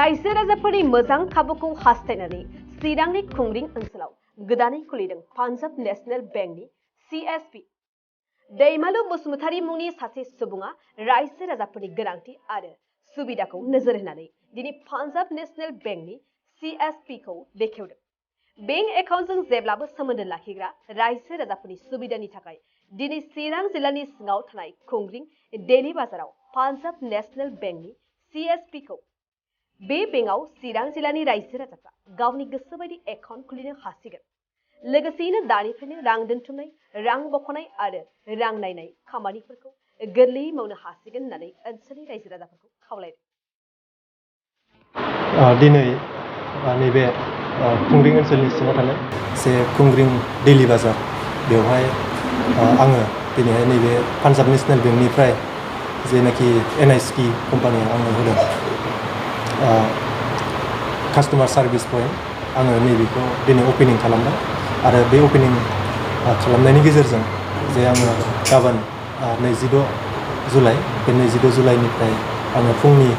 रायजो राजाफोरनि मोजां खाबुखौ हास्थायनानै चिरांनि खुंग्रिं ओनसोलाव गोदानै खुलिदों पान्जाब नेशनेल बेंकनि CSP। दैमालु बसुमतारी मुंनि सासे सुबुङा रायजो राजाफोरनि गोनांथि आरो सुबिदाखौ नोजोर होनानै दिनै पान्जाब नेशनेल बेंकनि CSP खौ बेखेवदों। बेंक एकाउन्टजों जेब्लाबो सोमोन्दो लाखिग्रा रायजो राजाफोरनि सुबिदानि थाखाय दिनै चिरां जिल्लानि सिङाव थानाय खुंग्रिं डेली बाजाराव पान्जाब नेशनेल बेंकनि CSP खौ बे बेंकआव चिरां जिल्लानि रायजो राजाफ्रा गावनि गोसो बायदि एकाउन्ट खुलिनो हासिगोन। लोगोसेयैनो दानिफ्रायनो रां दोनथुमनाय, रां बख'नाय आरो रां नायनाय खामानिफोरखौ गोरलैयै मावनो हासिगोन होननानै ओनसोलनि रायजो राजाफोरखौ खावलायदों। दिनै नैबे खुंग्रिं ओनसोलनि सिङाव थानाय जे खुंग्रिं डेली बाजार बेवहाय आङो दिनैहाय नैबे पान्जाब नेशनेल बेंकनिफ्राय जेनाखि NISK कम्पानिया आंनो होदों कास्टमार सार्भिस पइन्ट आङो नैबेखौ दिनै अपेनिं खालामबाय आरो बे अपेनिं खालामनायनि गेजेरजों जे आङो गाबोन 26 जुलाइ बे 26 जुलाइनिफ्राय आङो फुंनि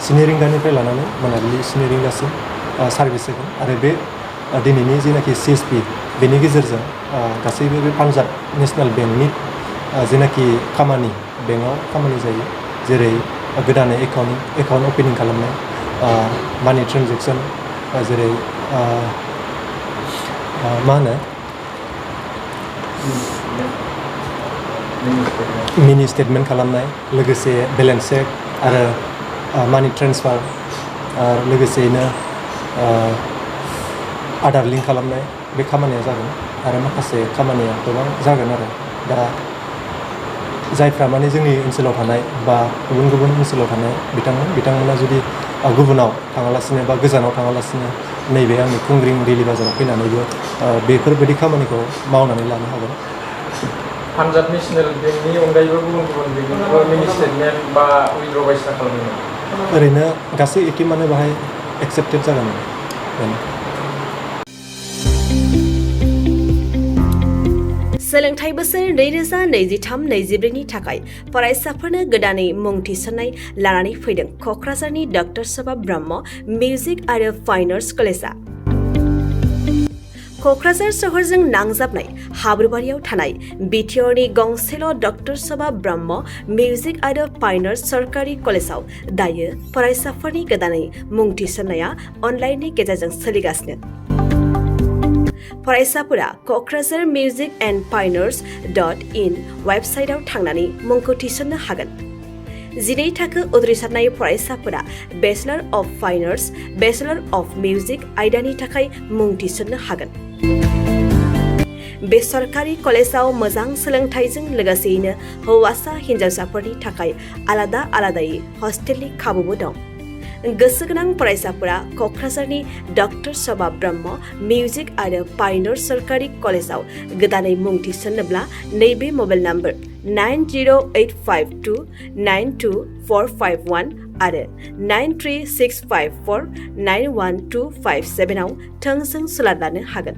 9 रिंगानिफ्राय लानानै मोनाबिलि 9 रिंगासिम सार्भिस होगोन आरो बे दिनैनि जेनाखि CSP बेनि गेजेरजों गासैबो बे पान्जाब नेशनेल बेंकनि जेनाखि खामानि बेंकआव खामानि जायो जेरै गोदानै एकाउन्ट अपेनिं खालामनाय, मानि ट्रेन्जेक्सन जेरै मा होनो मिनि स्टेटमेन्ट खालामनाय, लोगोसे बेलेन्स चेक आरो मानि ट्रेन्सफार लोगोसेयैनो आधार लिंक खालामनाय बे खामानिया जागोन आरो माखासे खामानिया गोबां जागोन आरो दा जायफ्रा माने जोंनि ओनसोलाव थानाय बा गुबुन गुबुन ओनसोलाव थानाय बिथांमोना जुदि गुबुनाव थाङालासिनो बा गोजानाव थाङालासिनो नैबे आंनि खुंग्रिं डेली बाजाराव फैनानैबो बेफोरबायदि खामानिखौ मावनानै लानो हागोन। पान्जाब नेशनेल बेंकनि अनगायैबो गुबुन गुबुन बेंकनिबो मिनि स्टेटमेन्ट बा उइड्र बायदिसिना खालामदों। ओरैनो गासै एटिएमानो बाहाय एक्सेप्टेड जागोन। सोलोंथाइ बोसोर 2023-24 नि थाखाय फरायसाफोरनो गोदानै मुं थिसननाय लानानै फैदों क'क्राझारनि डक्टर सभा ब्रह्म मिउजिक आरो फाइन आर्ट्स कलेजआ। क'क्राझार सहरजों नांजाबनाय हाब्रुबारियाव थानाय बिटिआरनि गंसेल' डक्टर सभा ब्रह्म मिउजिक आरो फाइन आर्ट्स सरकारि कलेजआव दायो फरायसाफोरनि गोदानै मुं थिसननाया अनलाइननि गेजेरजों सोलिगासिनो। फरायसाफोरा क'क्राझार मिउजिक एन्ड फाइन आर्ट्स.in वेबसाइटआव थांनानै मुंखौ थिसननो हागोन। 12 थाखो उथ्रिसारनाय फरायसाफोरा bachelor of fine arts, bachelor of music आयदानि थाखाय मुं थिसननो हागोन। बे सरकारि कलेजआव मोजां सोलोंथाइजों लोगोसेयैनो हौवासा हिन्जावसाफोरनि थाखाय आलादा आलादायै हस्टेलनि खाबुबो दं। गोसो गोनां फरायसाफोरा क'क्राझारनि डक्टर सभा ब्रह्म मिउजिक आरो फाइन आर्ट्स सरकारि कलेजआव गोदानै मुं थिसन्नोब्ला नैबे मबाइल नम्बर 9085292451 आरो 93654912557 आव थोंजों सुलाद लानो हागोन।